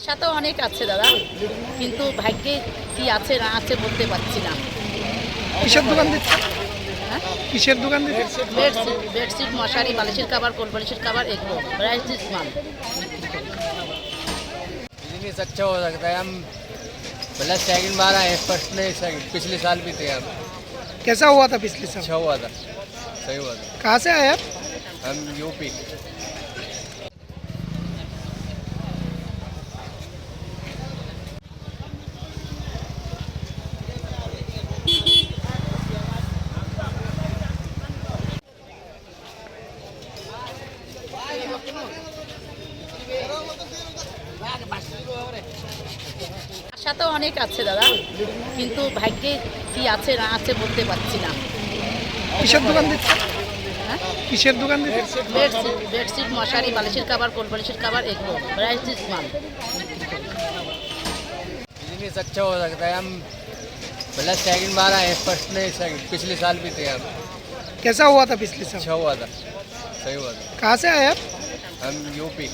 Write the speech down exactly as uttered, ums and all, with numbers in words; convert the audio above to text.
সাথে অনেক আছে দাদা, কিন্তু ভাগ্যে কি আছে না আছে বলতে পারছি না। কিসের দোকান দিচ্ছে? হ্যাঁ? কিসের দোকান দিচ্ছে? বেডশিট, বেডশিট, মশারি, বালিশের কভার, কোল বালিশের কভার, এগুলো ভ্যারাইটিস মাল। बिजनेस अच्छा हो सकता है। हम मतलब सेकंड बार आए हैं, फर्स्ट नहीं, सेकंड, पिछले साल भी थे हम। कैसा हुआ था पिछले साल? अच्छा हुआ था, सही हुआ था। कहाँ से आए आप? हम यूपी। আশা তো অনেক আছে দাদা, কিন্তু ভাগ্যে কি আছে না আছে বলতে পারছি না। কিসের দোকান দিচ্ছে? হ্যাঁ? কিসের দোকান দিচ্ছে? বেডশিট, বেডশিট, মশারি, বালিশের কভার, কোল বালিশের কভার, এগুলো ভ্যারাইটিস মাল। बिजनेस अच्छा हो सकता है। हम मतलब सेकंड बार आए हैं, फर्स्ट नहीं, सेकंड, पिछले साल भी थे हम। कैसा हुआ था पिछले साल? अच्छा हुआ था, सही हुआ था। कहाँ से आए आप? हम यूपी।